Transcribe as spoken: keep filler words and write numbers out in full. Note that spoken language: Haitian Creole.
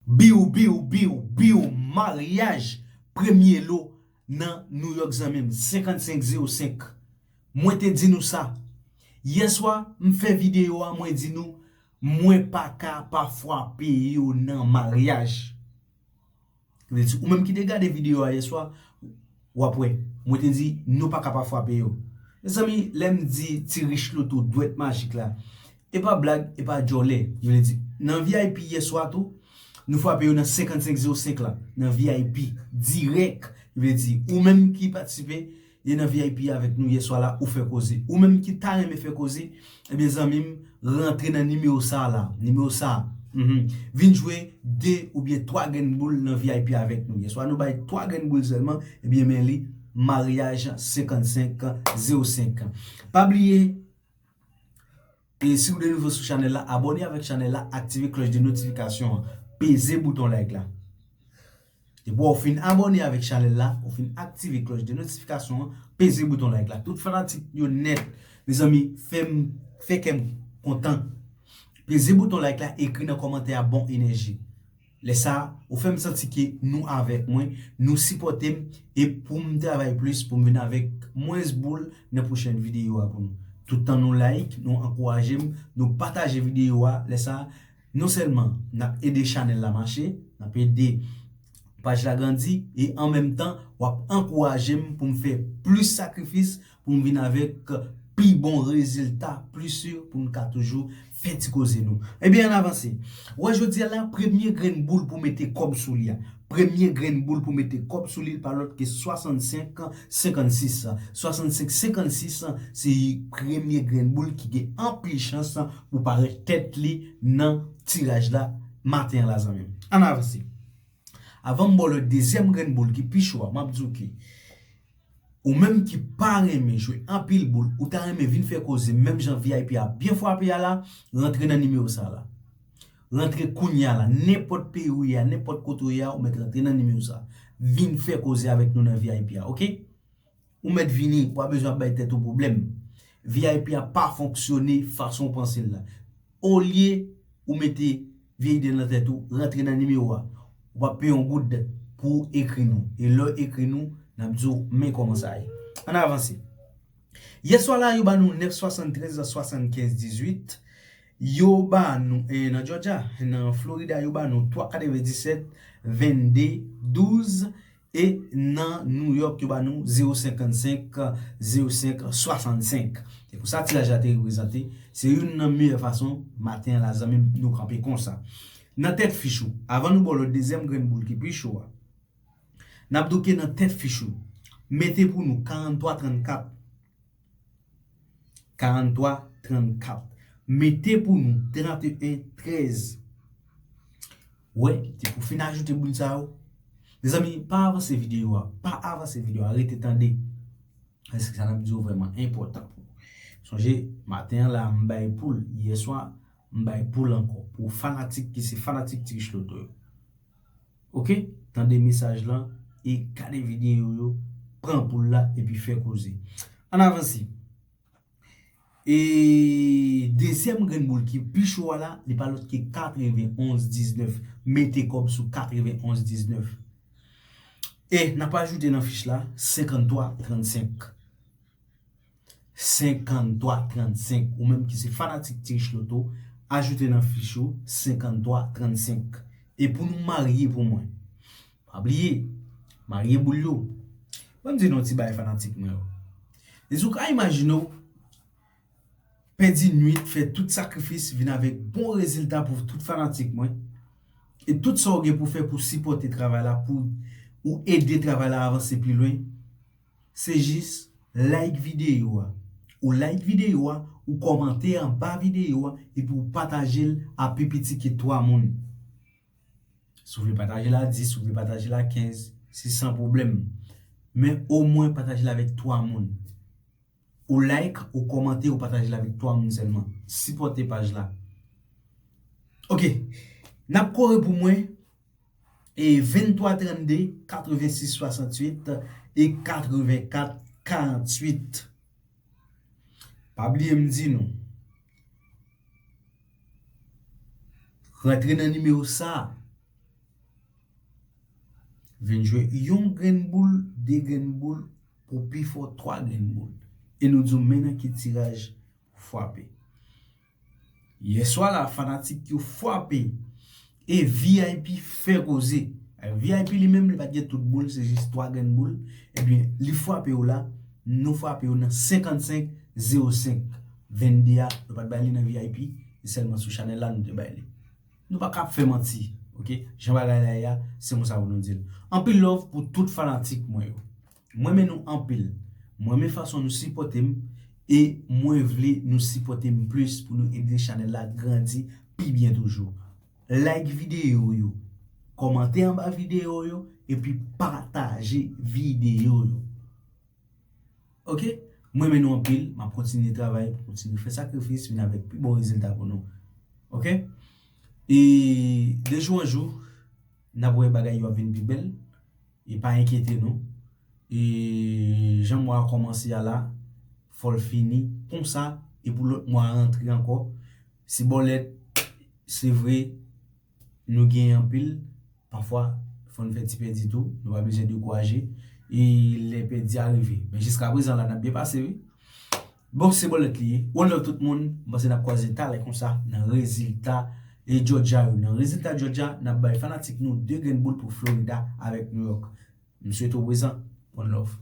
Biw, biw, biw, biw, maryaj premye lo nan New York, zanmi m, senkannsenk zewo senk. Mwen te di nou sa. Yèswa, m fè videyo a, mwen di nou, mwen pa ka pa fwape yo nan maryaj. Vle di, ou menm ki te gade videyo a yèswa, w ap wè. Mwen te di, nou pa ka pa fwape yo. Mezanmi, lè m di ti rich loto dwèt majik la, e pa blag, e pa djòlè. Vle di, nan V I P yèswa tou, nou fwape yo nan senkannsenk zewo senk la, nan V I P dirèk. Vle di, ou menm ki patisipe, e nan V I P avèk nou yèswa la, ou fè koze. Ou menm ki ta renmen fè koze, ebyen, zanmi m, rantre nan nimewo sa la. Nimewo sa. Mhm. Vin jwe de oubyen twa grenn boul nan V I P avèk nou. Yèswa, nou bay twa grenn boul sèlman, ebyen, men li, maryaj senkannsenk zewo senk. Pa bliye, e si w de nouvo sou chanèl la, abòne avèk chanèl la, aktive klòch de notifikasyon an, peze bouton like la. Depi w fin abòne avèk chanèl la, ou fin aktive klòch de notifikasyon an, peze bouton like la. Tout fanatik yo nèt, mezanmi, fè m, fè kè m kontan. Peze bouton like la, ekri nan kòmantè a bon enèji. Lè sa a, ou fè m santi ke nou avèk mwen, nou sipòte m, e pou m travay plis, pou m vin avèk mwens boul nan pwochèn videyo a pou nou. Tout tan nou like, nou ankouraje m, nou pataje videyo a, lè sa a, non sèlman n ap ede chanèl la mache, n ap ede paj la grandi, e an menm tan, w ap ankouraje m pou m fè plis sakrifis, pou m vin avèk pi bon rezilta, pli si, pou n ka toujou fè ti koze nou. Ebyen, ann avanse. Wè, jodi a la, premye grenn boul pou mete kòb sou li a. Premye grenn boul pou mete kòb sou li, pa lòt ke swasannsenk senkannsis. Swasannsenk senkannsis, se premye grenn boul ki gen anpil chans pou parèt tèt li nan tiraj la maten an la, zanmi m. Ann avanse. Avan m ba w lòt dezyèm grenn boul ki pi cho a, m ap di w ke ou menm ki pa renmen jwe anpil boul, ou ta renmen vin fè koze menm jan V I P a byen frape a la, rantre nan nimewo sa la. Rantre kounye a la, nenpòt peyi ou ye a, nenpòt kote ou ye a, ou mèt rantre nan nimewo sa. Vin fè koze avèk nou nan V I P a, oke? Ou mèt vini, ou pa bezwen ap bay tèt ou pwoblèm. V I P a pa fonksyone fason w panse l la. Olye ou mete vye ide nan tèt ou, rantre nan nimewo a. Ou p ap peye yon goud pou w ekri nou. E lè w ekri nou, n ap di w men kòman sa ye. Ann avanse. Yèswa la, yo ba nou nèf swasanntrèz swasannkenz dizuit. Yo ba nou, e, nan Georgia, nan Florida, yo ba nou twa katrevenndisèt vennde douz. E nan New York, yo ba nou zewo senkannsenk zewo senk swasannsenk. Se pou sa tiraj la te reprezante. Se youn nan meyè fason, maten an la, zanmi m, nou kanpe konsa. Nan tèt fich ou, avan nou ba w lòt dezyèm grenn boul ki pi cho a, n ap di w ke nan tèt fich ou, mete pou nou karannntwa trannkat. Karannntwa trannkat. Mete pou nou tranteyen trèz. Wè, se pou fin ajoute boul sa yo. Mezanmi, pa avanse videyo a. Pa avanse videyo a. Rete tande. Paske sa n ap di yo vrèman enpòtan pou ou. Sonje, maten an la, m bay poul. Yèswa, m bay poul ankò. Pou fanatik ki se fanatik Ti Rich Loto yo. Oke? Tande mesaj lan e gade videyo yo, pran poul la epi fè koze. Ann avanse. E dezyèm grenn boul ki pi cho a la, li pa lòt ke katrevenonz diznèf. Mete kòb sou katrevenonz diznèf. E n ap ajoute nan fich la senkanntwa trannsenk. Senkanntwa trannsenk. Ou menm ki se fanatik Ti Rich Loto, ajoute nan fich ou senkanntwa trannsenk. E pou nou marye pou mwen. Pa bliye, marye boul yo. Ban m di nou yon ti bagay fanatik mwen yo. Èske w ka imajine w pèdi nwit, fè tout sakrifis, vin avèk bon rezilta pou tout fanatik mwen? E tout sa w gen pou fè pou sipòte travay la, pou ou ede travay la avanse pi lwen, se jis like videyo a. Ou like videyo a, ou kòmante anba videyo a, epi ou pataje l a pi piti ke twa moun. Si w vle pataje l a dis, si w vle pataje l a kenz, se san pwoblèm. Men omwen pataje l avèk twa moun. Ou like, ou kòmante, ou pataje l avèk twa moun sèlman. Sipòte paj la. Oke. N ap kore pou mwen e venntwa trannde, katrevensis swasantuit e katrevenkat karantuit. Pa bliye m di nou, rantre nan nimewo sa a. Vin jwe yon grenn boul, de grenn boul, pou pifò twa grenn boul. E nou di w men nan ki tiraj pou frape. Yèswa la, fanatik yo frape e V I P fè koze. V I P li menm, li pa t gen tout boul, se jis twa grenn boul. Ebyen, li frape yo la, nou frape yo nan senkannsenk zewo senk. Vennde a, nou pa t bay li nan V I P, se sèlman sou chanèl la nou te bay li. Nou pa ka ap fè manti, oke? Jan bagay la ye a, se konsa pou nou di l. Anpil love pou tout fanatik mwen yo. Mwen renmen nou anpil. Mwen renmen fason nou sipòte m e mwen vle nou sipòte m plis pou nou ede chanèl la grandi pi byen toujou. Like videyo yo, kòmante anba videyo yo, epi pataje videyo yo. Oke? Mwen renmen nou anpil, m ap kontinye travay, kontinye fè sakrifis, vin avèk pi bon rezilta pou nou. Oke? E de jou an jou, n ap wè bagay yo ap vin pi bèl. E pa enkyete nou. E jan mwa a kòmanse a la, fò l fini konsa, e pou lòt mwa a rantre ankò. Se bòlèt, se vre, nou genyen anpil. Pafwa, fò n fè ti pèdi tou. Nou pa bezwen dekouraje. E lè pèdi a rive. Men jiska prezan la, n ap byen pase, wi. Bon, se bòlèt li ye. One love tout moun. M panse n ap kwaze talè konsa nan rezilta e Georgia yo. Nan rezilta Georgia, n ap bay fanatik nou de grenn boul pou Florida avèk New York. M swete w prezan. One love.